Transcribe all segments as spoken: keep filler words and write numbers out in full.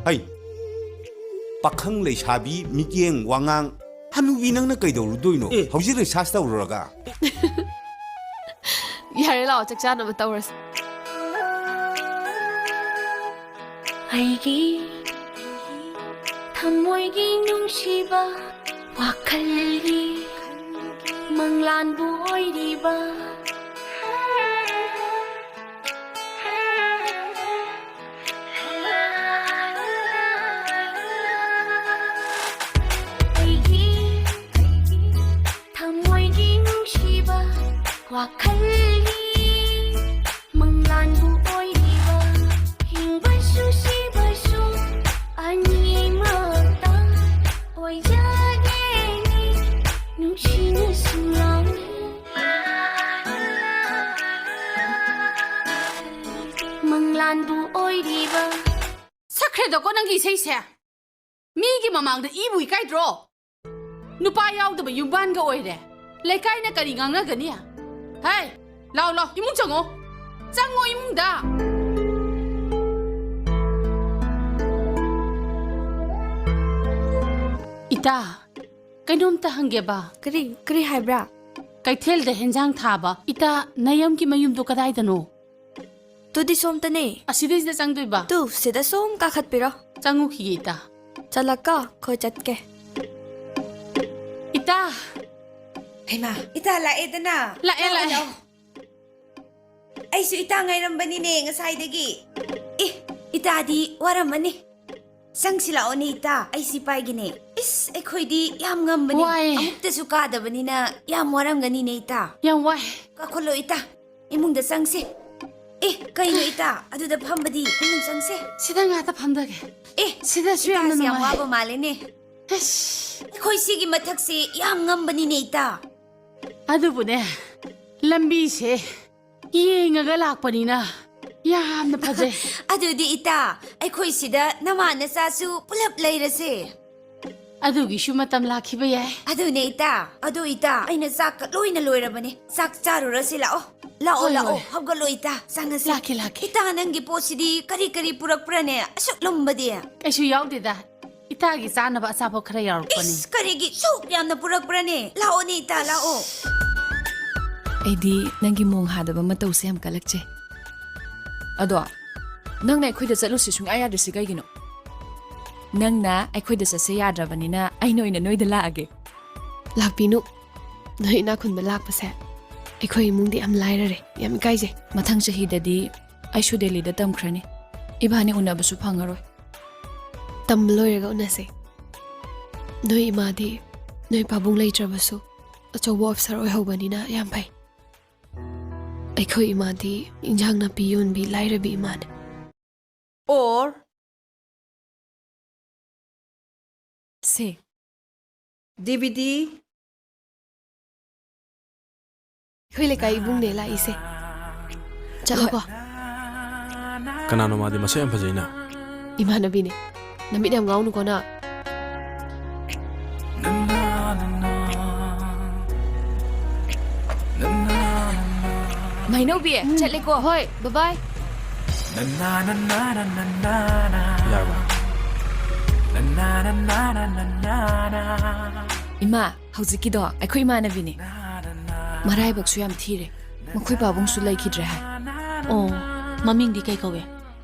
ꯍꯩ, ꯄꯥꯈꯪ ꯂꯩꯁꯥꯕꯤ ꯃꯤꯠꯌꯦꯡ ꯋꯥꯉꯥꯡ, ꯍꯅꯨꯕꯤ ꯅꯪꯅ ꯀꯩꯗꯧꯔꯨꯗꯣꯏꯅꯣ? ꯑꯦ꯫ ꯍꯧꯖꯤꯛ ꯔꯤꯁꯥꯔꯁ ꯇꯧꯔꯨꯔꯒ? ꯌꯥꯔꯦ, ꯂꯥꯛꯑꯣ, ꯆꯥꯛ ꯆꯥꯅꯕ ꯇꯧꯔꯁꯦ꯫ ꯑꯩꯒꯤ ꯊꯃꯣꯏꯒꯤ ꯅꯨꯡꯁꯤꯕ, ꯋꯥꯈꯜꯒꯤ ꯃꯪꯂꯥꯟꯕꯨ ꯑꯣꯏꯔꯤꯕ꯫ ꯑꯩꯒꯤ ꯊꯃꯣꯏꯒꯤ ꯅꯨꯡꯁꯤꯕ, ꯋꯥꯈꯜꯒꯤ ꯃꯪꯂꯥꯟꯕꯨ ꯑꯣꯏꯔꯤꯕ, ꯍꯤꯡꯕꯁꯨ ꯁꯤꯕꯁꯨ ꯑꯅꯤꯃꯛꯇ ꯑꯣꯏꯖꯒꯦꯅꯦ, ꯅꯨꯡꯁꯤꯅꯁꯨ ꯂꯥꯎꯅꯤ꯫ ꯃꯪꯂꯥꯟꯕꯨ ꯑꯣꯏꯔꯤꯕ꯫ ꯁꯛꯈ꯭ꯔꯦꯗꯀꯣ ꯅꯪꯒꯤ ꯏꯁꯩꯁꯦ꯫ ꯃꯤꯒꯤ ꯃꯃꯥꯡꯗ ꯏꯕꯨ ꯏꯀꯥꯏꯗ꯭ꯔꯣ? ꯅꯨꯄꯥ ꯌꯥꯎꯗꯕ ꯌꯨꯝꯕꯥꯟꯒ ꯑꯣꯏꯔꯦ꯫ ꯂꯩꯀꯥꯏꯅ ꯀꯔꯤ ꯉꯥꯡꯅꯒꯅꯤ? ꯍꯥꯏ, ꯂꯥꯎ, ꯂꯥꯎ, ꯏꯃꯨꯡ ꯆꯪꯉꯣ꯫ ꯆꯪꯉꯣ ꯏꯃꯨꯡꯗ꯫ ꯏꯇꯥ, ꯀꯩꯅꯣꯝꯇ ꯍꯪꯒꯦꯕ꯫ ꯀꯔꯤ, ꯀꯔꯤ ꯍꯥꯏꯕ꯭ꯔꯥ? ꯀꯩꯊꯦꯜꯗ ꯍꯦꯟꯖꯥꯡ ꯊꯥꯕ ꯏꯇꯥ ꯅꯌꯝꯒꯤ ꯃꯌꯨꯝꯗꯣ ꯀꯗꯥꯏꯗꯅꯣ? ꯇꯨꯗꯤ ꯁꯣꯝꯇꯅꯦ꯫ ꯑꯁꯤꯗꯩꯁꯤꯗ ꯆꯪꯗꯣꯏꯕ? ꯇꯨ, ꯁꯤꯗ ꯁꯣꯝ ꯀꯥꯈꯠꯄꯤꯔꯣ꯫ ꯆꯪꯉꯨꯈꯤꯒꯦ, ꯏꯇꯥ꯫ ꯆꯠꯂꯛꯀꯣ, ꯑꯩꯈꯣꯏ ꯆꯠꯀꯦ꯫ ꯏꯇꯥ! ꯍꯩꯃꯥ, ꯏꯇꯥ ꯂꯥꯛꯑꯦꯗꯅ꯫ ꯂꯥꯛꯑꯦ, ꯂꯥꯛꯑꯣ, ꯂꯥꯛꯑꯦ꯫ ꯂꯥꯛꯑꯣ꯫ ꯑꯩꯁꯨ ꯏꯇꯥ ꯉꯥꯏꯔꯝꯕꯅꯤꯅꯦ ꯉꯁꯥꯏꯗꯒꯤ꯫ ꯑꯦ, ꯏꯇꯥꯗꯤ ꯋꯥꯔꯝꯃꯅꯤ꯫ ꯆꯪꯁꯤ ꯂꯥꯛꯑꯣꯅꯦ ꯏꯇꯥ, ꯑꯩ ꯁꯤ ꯄꯥꯏꯒꯦꯅꯦ꯫ ꯏꯁ, ꯑꯩꯈꯣꯏꯗꯤ ꯌꯥꯝ ꯉꯝꯕꯅꯦ꯫ ꯋꯥꯏꯌꯦ꯫ ꯑꯃꯨꯛꯇꯁꯨ ꯀꯥꯗꯕꯅꯤꯅ ꯌꯥꯝ ꯋꯥꯔꯝꯒꯅꯤꯅꯦ ꯏꯇꯥ꯫ ꯌꯥꯝ ꯋꯥꯏ꯫ ꯀꯥꯈꯠꯂꯣ ꯏꯇꯥ, ꯏꯃꯨꯡꯗ ꯆꯪꯁꯦ꯫ ꯑꯦ, ꯀꯩꯅꯣ ꯏꯇꯥ, ꯑꯗꯨꯗ ꯐꯝꯕꯗꯤ ꯏꯃꯨꯡ ꯆꯪꯁꯦ꯫ ꯁꯤꯗ ꯉꯥꯛꯇ ꯐꯝꯗꯒꯦ꯫ ꯑꯦ, ꯁꯤꯗꯁꯨ ꯌꯥꯝꯅ ꯏꯇꯥꯁꯦ ꯌꯥꯝ ꯅꯨꯡꯉꯥꯏ꯫ ꯋꯥꯕ ꯃꯥꯜꯂꯦꯅꯦ꯫ ꯑꯁ꯫ ꯑꯩꯈꯣꯏ ꯁꯤꯒꯤ ꯃꯊꯛꯁꯦ ꯌꯥꯝ ꯉꯝꯕꯅꯤꯅꯦ ꯏꯇꯥ꯫ ꯑꯗꯨꯕꯨꯅꯦ, ꯂꯝꯕꯤꯁꯦ ꯌꯦꯡꯉꯒ ꯂꯥꯛꯄꯅꯤꯅ ꯌꯥꯝꯅ ꯐꯖꯩ꯫ ꯑꯗꯨꯗꯤ ꯏꯇꯥ, ꯑꯩꯈꯣꯏ ꯁꯤꯗ ꯅꯃꯥ ꯅꯆꯥꯁꯨ ꯄꯨꯂꯞ ꯂꯩꯔꯁꯦ꯫ ꯑꯗꯨꯒꯤꯁꯨ ꯃꯇꯝ ꯂꯥꯛꯈꯤꯕ ꯌꯥꯏ꯫ ꯑꯗꯨꯅꯦ ꯏꯇꯥ, ꯑꯗꯨ ꯏꯇꯥ, ꯑꯩꯅ ꯆꯥꯛꯀ ꯂꯣꯏꯅ ꯂꯣꯏꯔꯕꯅꯦ꯫ ꯆꯥꯛ ꯆꯥꯔꯨꯔꯁꯤ ꯂꯥꯛꯑꯣ꯫ ꯂꯥꯛꯑꯣ, ꯍꯣꯏ, ꯂꯥꯛꯑꯣ, ꯍꯣꯏ꯫ ꯍꯧꯒꯠꯂꯣ ꯏꯇꯥ, ꯆꯪꯉꯁꯤ꯫ ꯂꯥꯛꯀꯦ, ꯂꯥꯛꯀꯦ꯫ ꯏꯇꯥ, ꯅꯪꯒꯤ ꯄꯣꯠꯁꯤꯗꯤ ꯀꯔꯤ ꯀꯔꯤ ꯄꯨꯔꯛꯄ꯭ꯔꯅꯦ? ꯑꯁꯨꯛ ꯂꯨꯝꯕꯗꯤ꯫ ꯀꯩꯁꯨ ꯌꯥꯎꯗꯦꯗ꯫ ꯏꯇꯥꯒꯤ ꯆꯥꯅꯕ ꯑꯆꯥꯄꯣꯠ ꯈꯔ ꯌꯥꯎꯔꯛꯄꯅꯤ꯫ ꯏꯁ, ꯀꯔꯤꯒꯤ ꯁꯨꯛ ꯌꯥꯝꯅ ꯄꯨꯔꯛꯄ꯭ꯔꯅꯦ? ꯂꯥꯛꯑꯣꯅꯦ ꯏꯇꯥ, ꯂꯥꯛꯑꯣ꯫ ꯑꯩꯗꯤ ꯅꯪꯒꯤ ꯃꯣꯡ ꯍꯥꯗꯕ ꯃꯇꯧꯁꯦ ꯌꯥꯝ ꯀꯜꯂꯛꯆꯩ꯫ ꯑꯗꯣ, ꯅꯪꯅ ꯑꯩꯈꯣꯏꯗ ꯆꯠꯂꯨꯁꯤ ꯁꯨꯡꯌꯥ ꯌꯥꯗ꯭ꯔꯤꯁꯤ ꯀꯩꯒꯤꯅꯣ? ꯅꯪꯅ ꯑꯩꯈꯣꯏꯗ ꯆꯠꯁꯦ ꯌꯥꯗ꯭ꯔꯕꯅꯤꯅ ꯑꯩꯅ ꯑꯣꯏꯅ ꯅꯣꯏꯗ ꯂꯥꯛꯑꯒꯦ꯫ ꯂꯥꯛꯄꯤꯅꯨ꯫ ꯅꯣꯏ ꯏꯅꯥꯛ ꯈꯨꯟꯕ ꯂꯥꯛꯄꯁꯦ ꯑꯩꯈꯣꯏ ꯏꯃꯨꯡꯗꯤ ꯌꯥꯝ ꯂꯥꯏꯔꯔꯦ, ꯌꯥꯝ ꯏꯀꯥꯏꯖꯩ꯫ ꯃꯊꯪ ꯆꯍꯤꯗꯗꯤ ꯑꯩꯁꯨ ꯗꯦꯜꯂꯤꯗ ꯇꯝꯈ꯭ꯔꯅꯤ꯫ ꯏꯕꯥꯅꯤ ꯎꯅꯕꯁꯨ ꯐꯪꯉꯔꯣꯏ꯫ ꯇꯝꯕ ꯂꯣꯏꯔꯒ ꯎꯅꯁꯦ꯫ ꯅꯣꯏ ꯏꯃꯥꯗꯤ ꯅꯣꯏ ꯄꯥꯕꯨꯡ ꯂꯩꯇ꯭ꯔꯕꯁꯨ ꯑꯆꯧꯕ ꯑꯣꯐꯤꯁꯥꯔ ꯑꯣꯏꯍꯧꯕꯅꯤꯅ ꯌꯥꯝ ꯐꯩ꯫ ꯑꯩꯈꯣꯏ ꯏꯃꯥꯗꯤ ꯏꯟꯖꯥꯡ ꯅꯥꯄꯤ ꯌꯣꯟꯕꯤ ꯂꯥꯏꯔꯕꯤ ꯏꯃꯥꯅꯦ꯫ Or say. ꯗꯤ ꯚꯤ ꯗꯤ꯫ ꯑꯩꯈꯣꯏ ꯂꯩꯀꯥꯏ ꯏꯕꯨꯡꯅꯦ ꯂꯥꯛꯏꯁꯦ꯫ ꯆꯠꯂꯣꯀꯣ꯫ ꯀꯅꯥꯅꯣ ꯃꯥꯗꯤ? ꯃꯁꯛ ꯌꯥꯝ ꯐꯖꯩꯅ꯫ ꯏꯃꯥꯟꯅꯕꯤꯅꯦ꯫ ꯅꯃꯤꯠ ꯌꯥꯝ ꯉꯥꯎꯅꯨꯀꯣ ꯅꯪ꯫ ꯃꯩꯅꯧꯕꯤ, ꯎꯝ꯫ ꯆꯠꯂꯦꯀꯣ꯫ ꯍꯣꯏ, bye bye꯫ ꯌꯥꯔꯕ? ꯏꯃꯥ, ꯍꯧꯖꯤꯛꯀꯤꯗꯣ ꯑꯩꯈꯣꯏ ꯏꯃꯥꯟꯅꯕꯤꯅꯦ꯫ ꯃꯔꯥꯏꯕꯛꯁꯨ ꯌꯥꯝ ꯊꯤꯔꯦ꯫ ꯃꯈꯣꯏ ꯄꯥꯕꯨꯡꯁꯨ ꯂꯩꯈꯤꯗ꯭ꯔꯦ ꯍꯥꯏ꯫ ꯑꯣ, ꯃꯃꯤꯡꯗꯤ ꯀꯩ ꯀꯧꯋꯦ?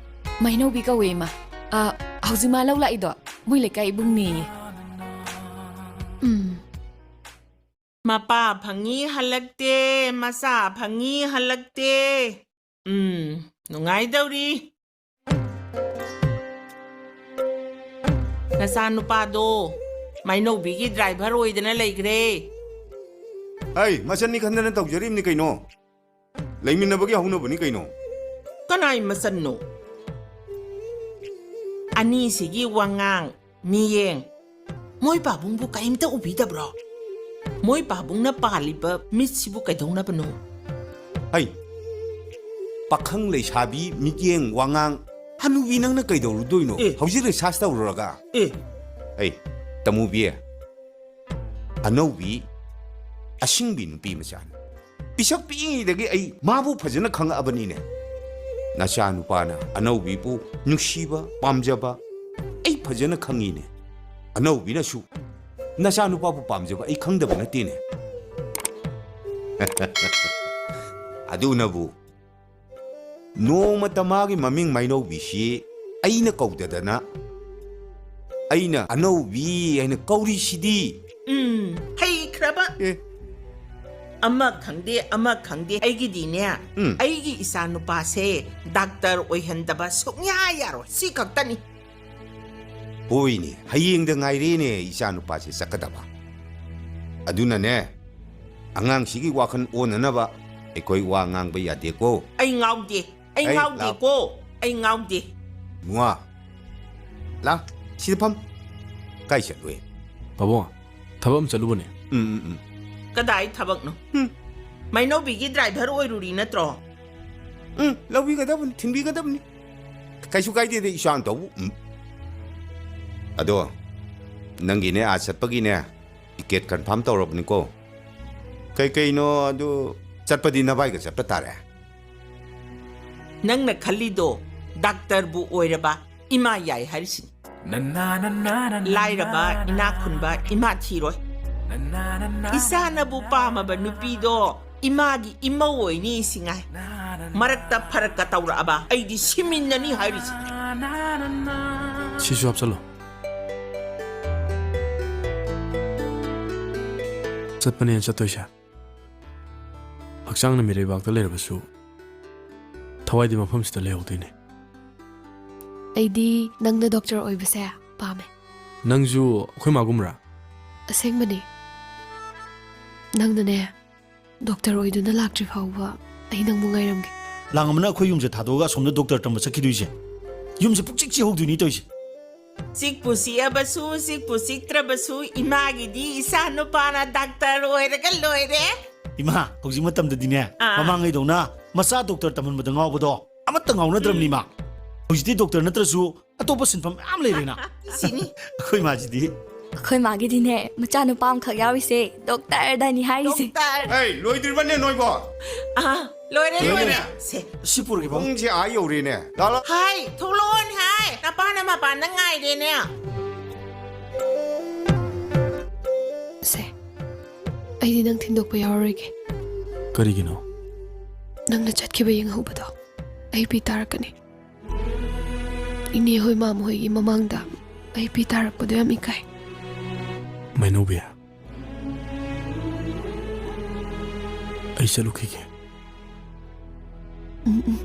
ꯃꯩꯅꯧꯕꯤ ꯀꯧꯋꯦ, ꯏꯃꯥ꯫ ꯑ, ꯍꯧꯖꯤꯛ ꯃꯥ ꯂꯧ ꯂꯥꯛꯏꯗꯣ ꯃꯣꯏ ꯂꯩꯀꯥꯏ ꯏꯕꯨꯡꯅꯦꯌꯦ꯫ ꯎꯝ꯫ ꯃꯄꯥ ꯐꯪꯉꯤ ꯍꯜꯂꯛꯇꯦ, ꯃꯆꯥ ꯐꯪꯉꯤ ꯍꯜꯂꯛꯇꯦ꯫ ꯎꯝ, ꯅꯨꯡꯉꯥꯏꯗꯧꯔꯤ꯫ ꯅꯆꯥ ꯅꯨꯄꯥꯗꯣ ꯃꯩꯅꯧꯕꯤꯒꯤ ꯗ꯭ꯔꯥꯏꯚꯔ ꯑꯣꯏꯗꯅ ꯂꯩꯈ꯭ꯔꯦ꯫ ꯑꯩ ꯃꯆꯟꯅꯤ ꯈꯟꯗꯅ ꯇꯧꯖꯔꯤꯕꯅꯤ ꯀꯩꯅꯣ꯫ ꯂꯩꯃꯤꯟꯅꯕꯒꯤ ꯍꯧꯅꯕꯅꯤ ꯀꯩꯅꯣ꯫ ꯀꯅꯥꯏ ꯃꯆꯟꯅꯣ? ꯑꯅꯤꯁꯤꯒꯤ ꯋꯥꯉꯥꯡ, ꯃꯤꯌꯦꯡ꯫ ꯃꯣꯏ ꯄꯥꯕꯨꯡꯕꯨ ꯀꯔꯤꯝꯇ ꯎꯕꯤꯗꯕ꯭ꯔꯣ? ꯃꯣꯏ ꯄꯥꯕꯨꯡꯅ ꯄꯥꯜꯂꯤꯕ ꯃꯤꯠꯁꯤꯕꯨ ꯀꯩꯗꯧꯅꯕꯅꯣ? ꯍꯩ, ꯄꯥꯈꯪ ꯂꯩꯁꯥꯕꯤ ꯃꯤꯠꯌꯦꯡ ꯋꯥꯉꯥꯡ, ꯍꯅꯨꯕꯤ ꯅꯪꯅ ꯀꯩꯗꯧꯔꯨꯗꯣꯏꯅꯣ? ꯑꯦ꯫ ꯍꯧꯖꯤꯛ ꯔꯤꯁꯥꯔꯁ ꯇꯧꯔꯨꯔꯒ? ꯑꯦ꯫ ꯍꯩ, ꯇꯃꯨꯕꯤ, ꯑꯅꯧꯕꯤ ꯑꯁꯤꯡꯕꯤ ꯅꯨꯄꯤ ꯃꯆꯥꯅꯤ꯫ ꯄꯤꯁꯛ ꯄꯤꯛꯏꯉꯩꯗꯒꯤ ꯑꯩ ꯃꯥꯕꯨ ꯐꯖꯅ ꯈꯪꯉꯛꯑꯕꯅꯤꯅꯦ꯫ ꯅꯆꯥꯅꯨꯄꯥꯅ ꯑꯅꯧꯕꯤꯕꯨ ꯅꯨꯡꯁꯤꯕ, ꯄꯥꯝꯖꯕ ꯑꯩ ꯐꯖꯅ ꯈꯪꯉꯤꯅꯦ꯫ ꯑꯅꯧꯕꯤꯅꯁꯨ ꯅꯆꯥꯅꯨꯄꯥꯕꯨ ꯄꯥꯝꯖꯕ ꯑꯩ ꯈꯪꯗꯕ ꯅꯠꯇꯦꯅꯦ꯫ ꯑꯗꯨꯅꯕꯨ ꯅꯣꯡꯃꯇ ꯃꯥꯒꯤ ꯃꯃꯤꯡ ꯃꯥꯏꯅꯧꯕꯤꯁꯤ ꯑꯩꯅ ꯀꯧꯗꯗꯅ, ꯑꯩꯅ ꯑꯅꯧꯕꯤ ꯍꯥꯏꯅ ꯀꯧꯔꯤꯁꯤꯗꯤ꯫ ꯎꯝ, ꯍꯩꯈ꯭ꯔꯕ꯫ ꯑꯦ꯫ ꯑꯃ ꯈꯪꯗꯦ, ꯑꯃ ꯈꯪꯗꯦ꯫ ꯑꯩꯒꯤꯗꯤꯅꯦ, ꯎꯝ꯫ ꯑꯩꯒꯤ ꯏꯆꯥ ꯅꯨꯄꯥꯁꯦ ꯗꯥꯛꯇꯔ ꯑꯣꯏꯍꯟꯗꯕ ꯁꯨꯡꯌꯥ ꯌꯥꯔꯣꯏ꯫ ꯁꯤ ꯈꯛꯇꯅꯤ꯫ ꯍꯣꯏꯅꯦ, ꯍꯌꯦꯡꯗ ꯉꯥꯏꯔꯦꯅꯦ ꯏꯆꯥ ꯅꯨꯄꯥꯁꯦ ꯆꯠꯀꯗꯕ꯫ ꯑꯗꯨꯅꯅꯦ, ꯑꯉꯥꯡꯁꯤꯒꯤ ꯋꯥꯈꯜ ꯑꯣꯟꯅꯅꯕ ꯑꯩꯈꯣꯏ ꯋꯥ ꯉꯥꯡꯕ ꯌꯥꯗꯦꯀꯣ꯫ ꯑꯩ ꯉꯥꯎꯗꯦ꯫ ꯑꯩ ꯑꯩ ꯉꯥꯎꯗꯦꯀꯣ꯫ ꯑꯩ ꯉꯥꯎꯗꯦ꯫ ꯃꯨꯉꯥ, ꯂꯥ, ꯁꯤꯗ ꯐꯝ꯫ ꯀꯥꯏ ꯆꯠꯂꯨꯏ? ꯄꯥꯕꯨꯡ, ꯊꯕꯛ ꯑꯃ ꯆꯠꯂꯨꯕꯅꯦ꯫ ꯎꯝ, ꯎꯝ, ꯎꯝ꯫ ꯀꯗꯥꯏ ꯊꯕꯛꯅꯣ? ꯎꯝ꯫ ꯃꯥꯏꯅꯧꯕꯤꯒꯤ ꯗ꯭ꯔꯥꯏꯚꯔ ꯑꯣꯏꯔꯨꯔꯤ ꯅꯠꯇ꯭ꯔꯣ? ꯎꯝ, ꯂꯧꯕꯤꯒꯗꯕꯅꯤ, ꯊꯤꯟꯕꯤꯒꯗꯕꯅꯤ꯫ ꯀꯩꯁꯨ ꯀꯥꯏꯗꯦꯗ, ꯏꯆꯥꯅ ꯇꯧꯕ꯫ ꯎꯝ꯫ ꯑꯗꯣ, ꯅꯪꯒꯤꯅꯦ, ꯑꯥ ꯆꯠꯄꯒꯤꯅꯦ, ꯇꯤꯀꯦꯠ ꯀꯟꯐꯥꯔꯝ ꯇꯧꯔꯕꯅꯤꯀꯣ꯫ ꯀꯩꯀꯩꯅꯣ ꯑꯗꯨ, ꯆꯠꯄꯗꯤ ꯅꯚꯥꯏꯒ ꯆꯠꯄ ꯇꯥꯔꯦ꯫ ꯅꯪꯅ ꯈꯜꯂꯤꯗꯣ ꯗꯥꯛꯇꯔꯕꯨ ꯑꯣꯏꯔꯕ ꯏꯃꯥ ꯌꯥꯏ ꯍꯥꯏꯔꯤꯁꯤꯅꯤ꯫ ꯂꯥꯏꯔꯕ ꯏꯅꯥꯛ ꯈꯨꯟꯕ ꯏꯃꯥ ꯊꯤꯔꯣꯏ꯫ ꯏꯆꯥꯅꯕꯨ ꯄꯥꯝꯃꯕ ꯅꯨꯄꯤꯗꯣ ꯏꯃꯥꯒꯤ ꯏꯃꯧ ꯑꯣꯏꯅꯤ ꯁꯤꯉꯥꯏ꯫ ꯃꯔꯛꯇ ꯐꯔꯛꯀ ꯇꯧꯔꯛꯑꯕ ꯑꯩꯗꯤ ꯁꯤꯃꯤꯟꯅꯅꯤ ꯍꯥꯏꯔꯤꯁꯤꯅꯤ꯫ ꯁꯤꯁꯨ ꯍꯥꯞꯆꯜꯂꯣ꯫ ꯆꯠꯄꯅꯦꯅ ꯆꯠꯇꯣꯏꯁꯦ꯫ ꯍꯛꯆꯥꯡꯅ ꯃꯤꯔꯩꯕꯥꯛꯇ ꯂꯩꯔꯕꯁꯨ ꯊꯋꯥꯏꯗꯤ ꯃꯐꯝꯁꯤꯗ ꯂꯩꯍꯧꯗꯣꯏꯅꯦ꯫ ꯑꯩꯗꯤ ꯅꯪꯅ ꯗꯣꯛꯇꯔ ꯑꯣꯏꯕꯁꯦ ꯄꯥꯝꯃꯦ꯫ ꯅꯪꯁꯨ ꯑꯩꯈꯣꯏ ꯃꯥꯒꯨꯝꯕ꯭ꯔꯥ? ꯑꯁꯦꯡꯕꯅꯦ꯫ ꯅꯪꯅꯅꯦ ꯗꯣꯛꯇꯔ ꯑꯣꯏꯗꯨꯅ ꯂꯥꯛꯇ꯭ꯔꯤ ꯐꯥꯎꯕ ꯑꯩ ꯅꯪꯕꯨ ꯉꯥꯏꯔꯝꯒꯦ꯫ ꯂꯥꯡ ꯑꯃꯅ ꯑꯩꯈꯣꯏ ꯌꯨꯝꯁꯦ ꯊꯥꯗꯣꯛꯑꯒ ꯑꯁꯣꯝꯗ ꯗꯣꯛꯇꯔ ꯇꯝꯕ ꯆꯠꯈꯤꯗꯣꯏꯁꯦ꯫ ꯌꯨꯝꯁꯦ ꯄꯨꯛꯆꯤꯛ ꯆꯤꯍꯧꯗꯣꯏꯅꯤ ꯇꯧꯔꯤꯁꯦ꯫ ꯆꯤꯛꯄꯨ ꯆꯤꯛꯑꯕꯁꯨ, ꯆꯤꯛꯄꯨ ꯆꯤꯛꯇ꯭ꯔꯕꯁꯨ, ꯏꯃꯥꯒꯤꯗꯤ ꯏꯆꯥ ꯅꯨꯄꯥꯅ ꯗꯥꯛꯇꯔ ꯑꯣꯏꯔꯒ ꯂꯣꯏꯔꯦ꯫ ꯏꯃꯥ, ꯍꯧꯖꯤꯛ ꯃꯇꯝꯗꯗꯤꯅꯦ, ꯑꯥ꯫ ꯃꯃꯥꯡꯉꯩꯗꯧꯅ ꯃꯆꯥ ꯗꯣꯛꯇꯔ ꯇꯝꯍꯟꯕꯗ ꯉꯥꯎꯕꯗꯣ ꯑꯃꯠꯇ ꯉꯥꯎꯅꯗ꯭ꯔꯕꯅꯤ, ꯏꯃꯥ꯫ ꯍꯧꯖꯤꯛꯇꯤ ꯗꯣꯛꯇꯔ ꯅꯠꯇ꯭ꯔꯁꯨ ꯑꯇꯣꯞꯄ ꯁꯤꯟꯐꯝ ꯃꯌꯥꯝ ꯂꯩꯔꯦꯅ꯫ ꯁꯤꯅꯤ꯫ ꯑꯩꯈꯣꯏ ꯃꯥꯁꯤꯗꯤ ꯑꯩꯈꯣꯏ ꯃꯥꯒꯤꯗꯤꯅꯦ, ꯃꯆꯥꯅꯨꯄꯥ ꯑꯃꯈꯛ ꯌꯥꯎꯔꯤꯁꯦ ꯗꯣꯛꯇꯔꯗꯅꯤ ꯍꯥꯏꯔꯤꯁꯦ꯫ ꯗꯣꯛꯇꯔ꯫ ꯑꯦ, ꯂꯣꯏꯗ꯭ꯔꯤꯕꯅꯦ ꯅꯣꯏꯕꯣ? ꯑꯥ, ꯂꯣꯏꯔꯦ, ꯂꯣꯏꯔꯦ꯫ ꯂꯣꯏꯔꯦ꯫ ꯁꯦ, ꯁꯤ ꯄꯨꯔꯒꯦ, ꯄꯥꯕꯨꯡ꯫ ꯄꯨꯡꯁꯦ ꯑꯥ ꯌꯧꯔꯦꯅꯦ꯫ ꯂꯥꯛꯂꯣ꯫ ꯍꯥꯏ, ꯊꯣꯛꯂꯛꯑꯣꯅꯦ ꯍꯥꯏ꯫ ꯅꯄꯥꯅ ꯃꯄꯥꯟꯗ ꯉꯥꯏꯔꯦꯅꯦ꯫ ꯁꯦ, ꯑꯩꯗꯤ ꯅꯪ ꯊꯤꯟꯗꯣꯛꯄ ꯌꯥꯎꯔꯔꯣꯏꯒꯦ꯫ ꯀꯔꯤꯒꯤꯅꯣ? ꯅꯪꯅ ꯆꯠꯈꯤꯕ ꯌꯦꯡꯍꯧꯕꯗꯣ ꯑꯩ ꯄꯤ ꯇꯥꯔꯛꯀꯅꯤ꯫ ꯏꯅꯦ ꯍꯣꯏ, ꯃꯥꯃ ꯍꯣꯏꯒꯤ ꯃꯃꯥꯡꯗ ꯑꯩ ꯄꯤ ꯇꯥꯔꯛꯄꯗꯣ ꯌꯥꯝ ꯏꯀꯥꯏ꯫ ꯃꯩꯅꯧꯕꯤ, ꯑꯩ ꯆꯠꯂꯨꯈꯤꯒꯦ꯫ ꯎꯝ, ꯎꯝ꯫